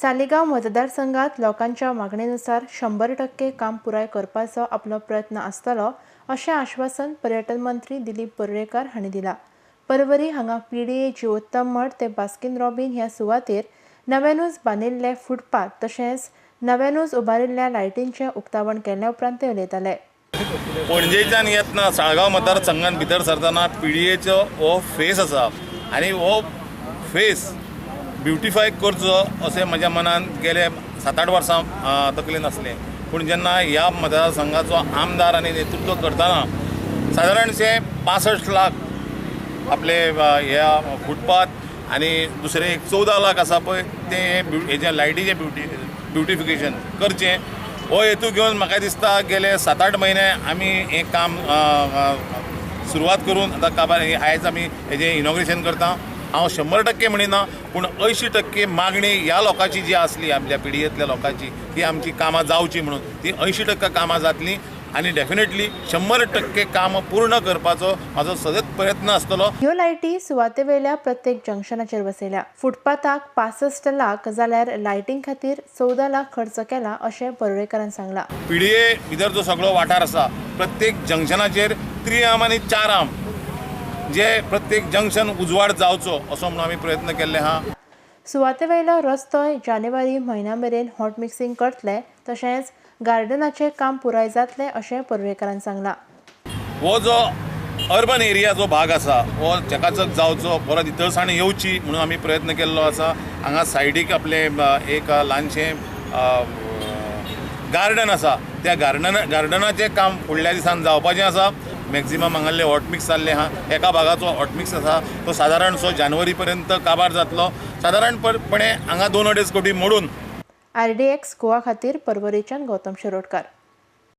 सालिगांव मतदारसंघात लोकांच्या मागणेनुसार 100% काम पुराय करपाचो आपलो प्रयत्न आसतलो अशें आश्वासन पर्यटन मंत्री दिलीप पर्रेकार हांणी दिला. परवरी हांगा पीडीए जिवोत्तम मठ ते बास्किन रॉबिन ह्या सुवातेर नव्यानूच बांदिल्ले फुटपाथ तशेंच नव्यानूच उबारिल्ल्या लायटींचें उक्तावण केल्या उपरांत ते उलयताले. पणजेच्यान येतना साळगांव मतदारसंघात भितर सरतना पीडीएचो हो फेस आसा आनी हो फेस ब्युटिफाय करचो अशें म्हज्या मनान गेले 7-8 वर्सां तकलेन आसलें. पूण जेन्ना ह्या मतदारसंघाचो आमदार आनी नेतृत्व करतना सादारणशे 65 लाख आपले ह्या फुटपाथ आनी दुसरें एक 14 लाख आसा पळय तें हेजें लायटीचें ब्युटिफिकेशन करचें हो हेतू घेवन म्हाका दिसता गेले 7-8 म्हयने आमी हें काम सुरवात करून आतां काबार आयज आमी हेजें इनॉग्रेशन करता. हांव 100% म्हणिना पूण 80% मागणी ह्या लोकांची जी आसली आपल्या पिडयेंतल्या लोकांची ती आमची कामां जावची म्हणून ती 80% कामां जातलीं आनी डेफिनेटली 100% काम पूर्ण करपाचो म्हाजो सतत प्रयत्न आसतलो. ह्यो लायटी सुवातेवेल्या प्रत्येक जंक्शनाचेर बसयल्या. फुटपाथाक 65 लाख जाल्यार लायटींग खातीर 14 लाख खर्च केला अशें पर्रेकारान सांगला. पीडीए भितर जो सगळो वाठार आसा प्रत्येक जंक्शनाचेर 3 आर्म आनी 4 आर्म जे प्रत्येक जंक्शन उजवाड जावचो असो म्हणून आमी प्रयत्न केल्ले आहा. सुवातेवयलो रस्तोय जानेवारी म्हयन्या मेरेन हॉट मिक्सिंग करतले तशेंच गार्डनाचें काम पुराय जातलें अशें पर्रेकारान सांगलां. हो जो अर्बन एरिया जो भाग आसा हो चकाचक जावचो, परत नितळसाण येवची म्हणून आमी प्रयत्न केल्लो आसा. हांगा सायडीक आपलें एक ल्हानशें गार्डन आसा, त्या गार्डनाचें काम फुडल्या दिसान जावपाचें आसा. मॅक्झिमम हांगासरले हॉटमिक्स जाल्लें आहा, एका भागाचो हॉटमिक्स आसा तो सादारणसो जानेवारी पर्यंत काबार जातलो. सादारणपणे हांगा 2-2.5 कोटी मोडून आरडीएक्स गोवा खातीर पर्वरेच्यान गौतम शिरोडकर.